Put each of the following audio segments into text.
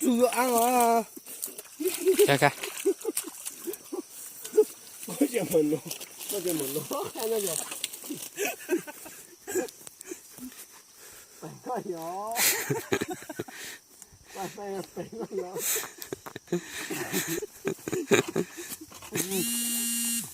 Tus yuav av os. Kha, kha.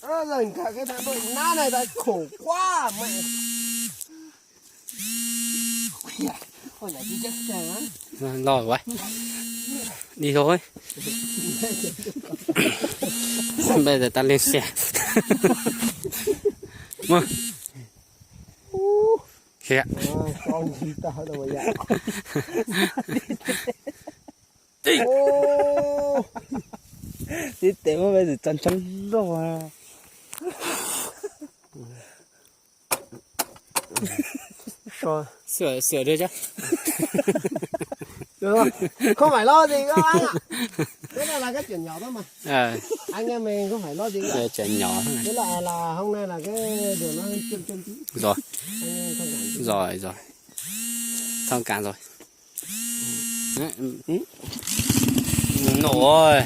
Lawv nkag cái thằng đội nát này đã khổ quá mẹ. Los quá. Đi thôi. Bây giờ ta lên xe. Ua. Khiav. Tib tes muab peb txog tsob loj. Sửa, sửa được chứ? Được rồi. Không phải lo gì các bác ạ. Cái này là cái chuyển nhỏ thôi mà. Ờ. Anh em mình không phải lo gì cả. Ờ, chuyển nhỏ thôi. Với lại là hôm nay là cái đường nó hơi trơn trơn tí. Rồi. Anh em thông cảm. Rồi, rồi. Thông cảm rồi. Nổ rồi.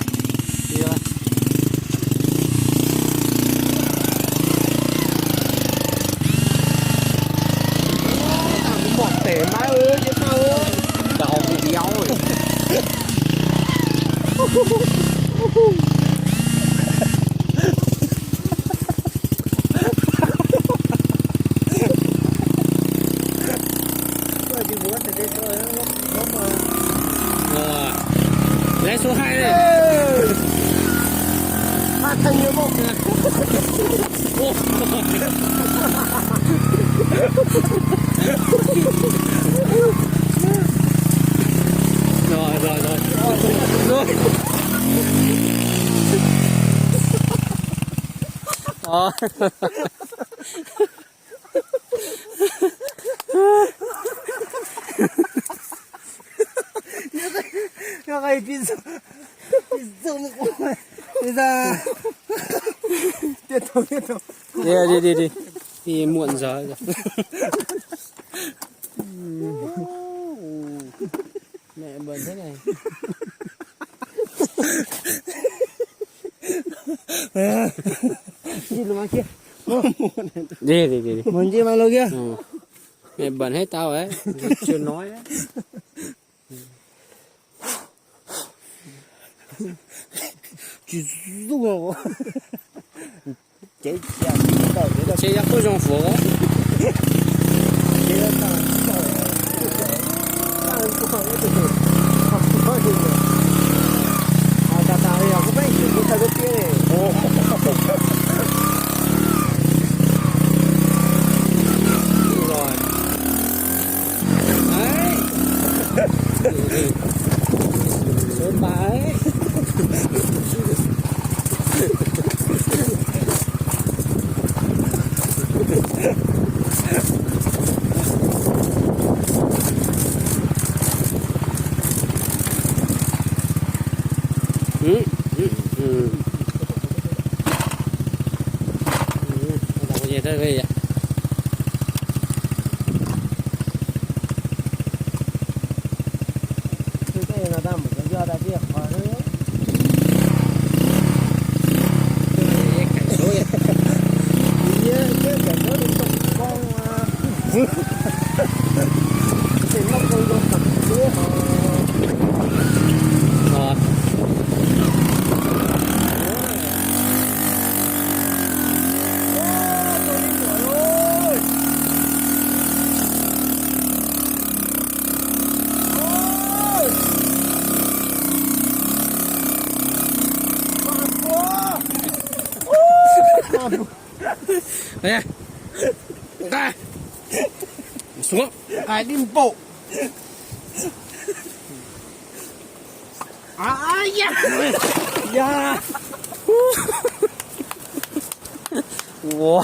Mỏi tể má ơi, chết tao ơi. Đau cái đéo rồi. Ờ. Lái số hai đây. Hai thằng nhiều không? Rồi, rồi, rồi. Rồi. Ờ. Nyob qhov pis, pis txoom, pis txoom. Tiếp tục, tiếp tục. Đi, đi, đi, đi. Đi muộn giờ rồi. Mẹ bẩn thế này. Đi, đi, đi, đi. Muộn chứ mà lôi kia. Ừ. Mẹ bẩn hết tao đấy. Chưa nói đấy. Chỉ giúp rồi. Chế dao không dùng phủ. Rồi. Đấy. Số bảy. Ừ, ừ, ừ. Ừ, tao không về tới đây vậy. Cái này là tao một cái do tao biết khó đấy. Cảnh số vậy. Nhớ chứ cảnh số thì không có, à. Thì nó không có cảnh số mà. Rồi. Ôi, tôi đi rồi ơi. Ôi. Con quá. Ôi. Đây. Xuống. Ai đi bộ. Ai da. Da. Ua.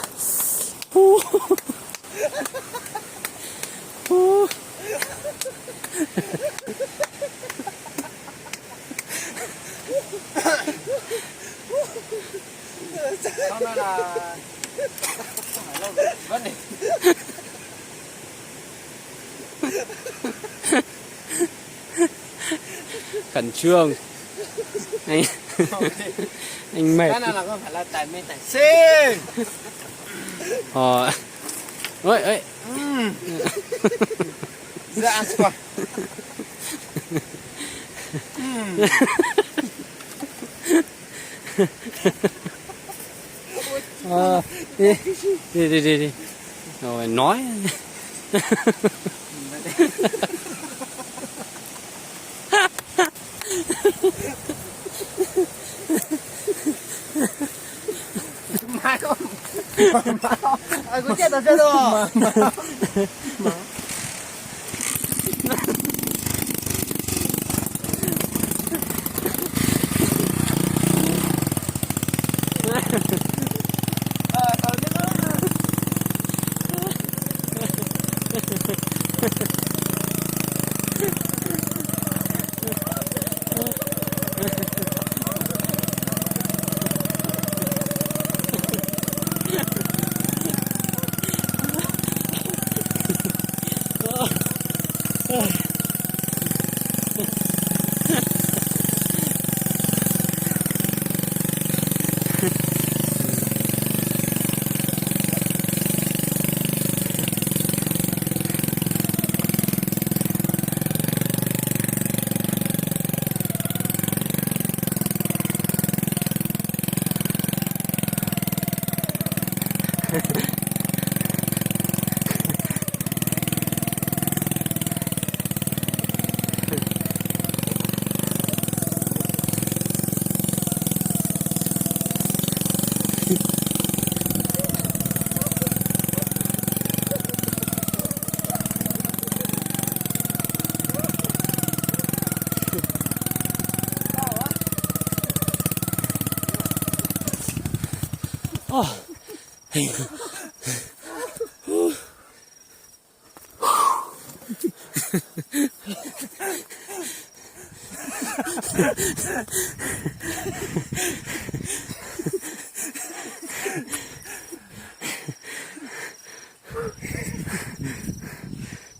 Con này là vấn đề. Khẩn trương. Anh, anh mệt. Cái này là không phải là tài mê tài xinh. Ờ. Ôi, ôi. Ừm. Dễ ăn quá. Ừm. Ờ, đi, đi, đi, đi, đi. Rồi nói. Má, má, má. Ờ, cũng chết rồi, chết rồi. Má, má. Má.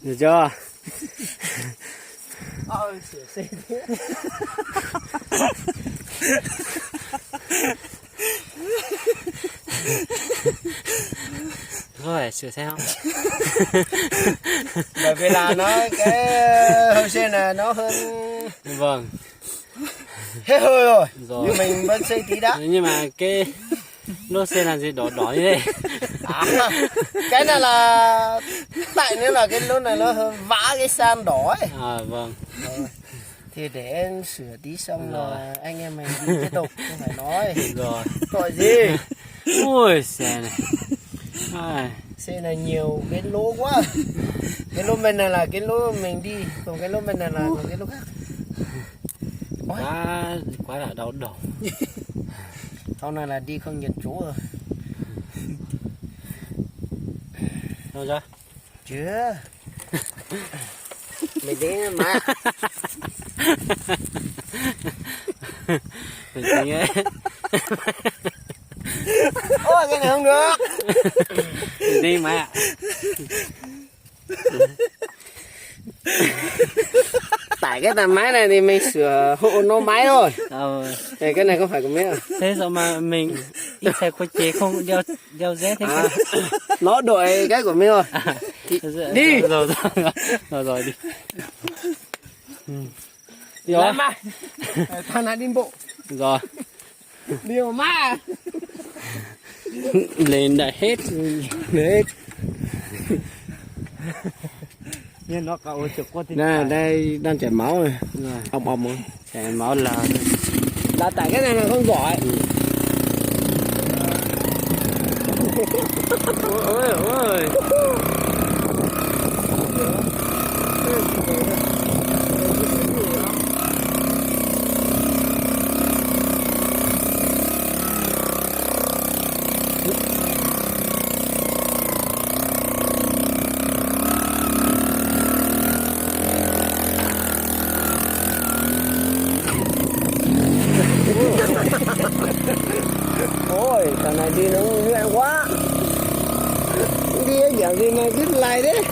Được chưa? Thôi, sửa xe không? Bởi vì là nó cái hơi xe này nó hơn. Vâng. Hết hơi rồi. Rồi. Nhưng mình vẫn xe tí đã. Nhưng mà cái lốp xe làm gì đỏ đỏ như thế? À, cái này là tại nó là cái lốp này nó vá cái san đỏ ấy. À, vâng. Ờ. Thì để em sửa tí xong rồi, là anh em mình đi tiếp tục, không phải nói. Rồi. Gọi gì? Ui, xe này. Ai. Xe này nhiều cái lỗ quá. Cái lốp bên này là cái lốp mình đi, còn cái lốp bên này là còn cái lốp khác. Quá, quá là đau đầu. Sau này là đi không nhầm chỗ rồi. Đâu ra? Chưa. Mày đi mà. Mày đi á. Ôi, cái này không được. Mày đi mà. Tải cái tàn máy này thì mình sửa hộ nó máy thôi. Ờ. Này, cái này không phải của mình à? Thế sao mà mình đi xe của chị không đeo, đeo dép thế? À, nó đổi cái của mình rồi. À, thì, đi. Rồi, rồi, rồi, rồi, rồi đi. Ừ. Rồi. Làm mà. Ờ, thằng này đi bộ. Rồi. Đi mà. Lên đại hết. Hết. Nè, đây đang chảy máu này. Rồi. Ong ong. Chảy máu là. Là tại cái này là không giỏi. Ôi, ôi. Ôi, thằng này đi nó nguy hiểm quá. Đi dạo gì mà cứ lay thế.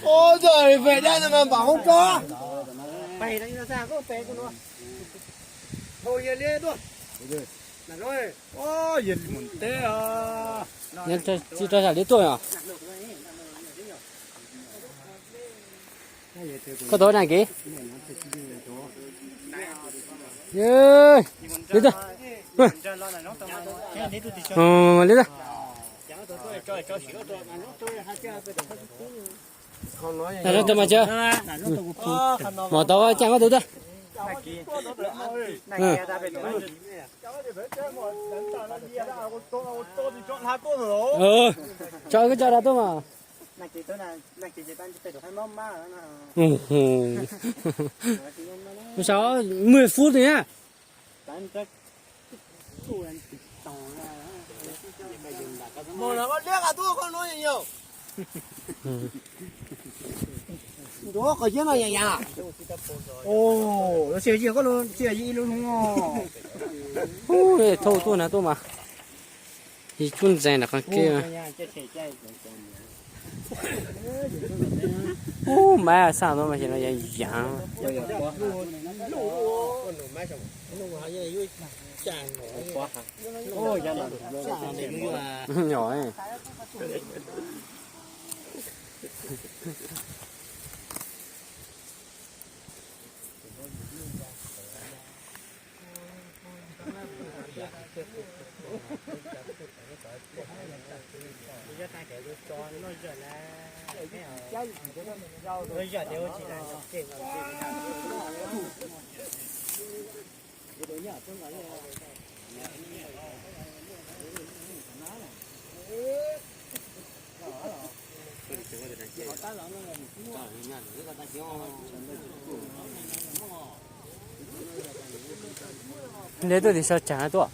Ua cas pem dab no mas npam hoob tso. Tsis rau sawv daws tuaj os. Koj tau nag kiv. Li tag. Li tag. Mos tau caij koj tus tag. Tso koj tso rau tuaj mas. Mus saum mười phút rồi nhá. Mus los koj liab qab tuaj koj no yog. Ntuav qhov yiab no yog yam. Ua, los sis yog koj lub, sis yog ib lub hnub. Thauj tuaj na tuaj mas. Ib tsuj ntxees nram qhov kev. Ub, mab xaj no mas xyov no yog yam. Neb tuaj tim sau tsam tuaj.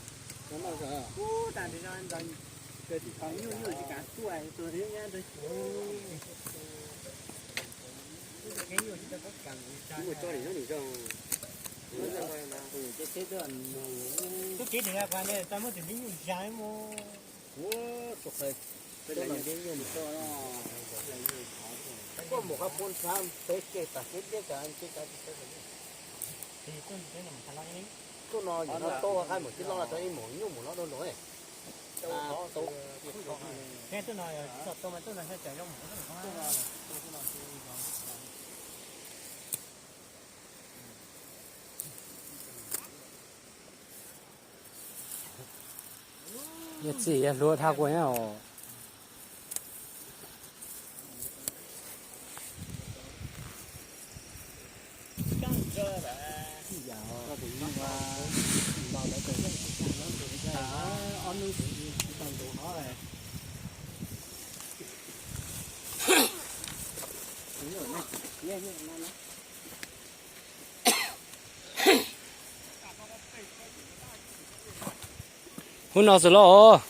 Koj mus qhov poob tshab peb ke tas xwb thiab cas nce cas tsis tau. Tuaj no yog no tau qaib mus tib loj rau ib mus nyuj mus loj dua nraud. Yog txim yog hluav thaj kuv os. Hnub no xwb los.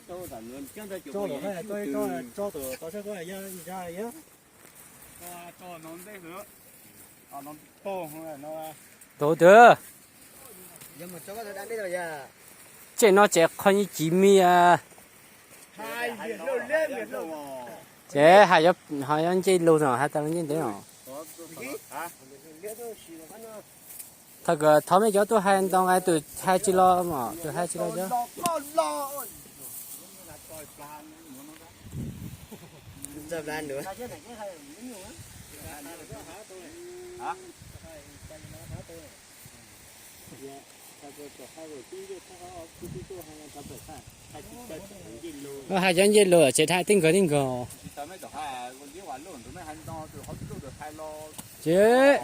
Tso lawm, tso, tso tus tau sab koj yog ntsa yog. Tus twg? Tseem no tseem qho nyi ci mi a. Ces hais yog ncej lug no, hais tas ncej ntev no. Thaum kawg thov mej cov tuaj hais ntau nqe, tus hais tsis los mog, tus hais tsis los cov. Hais cov ncej lug tseem hais tib nkawg tib nkawg. Ces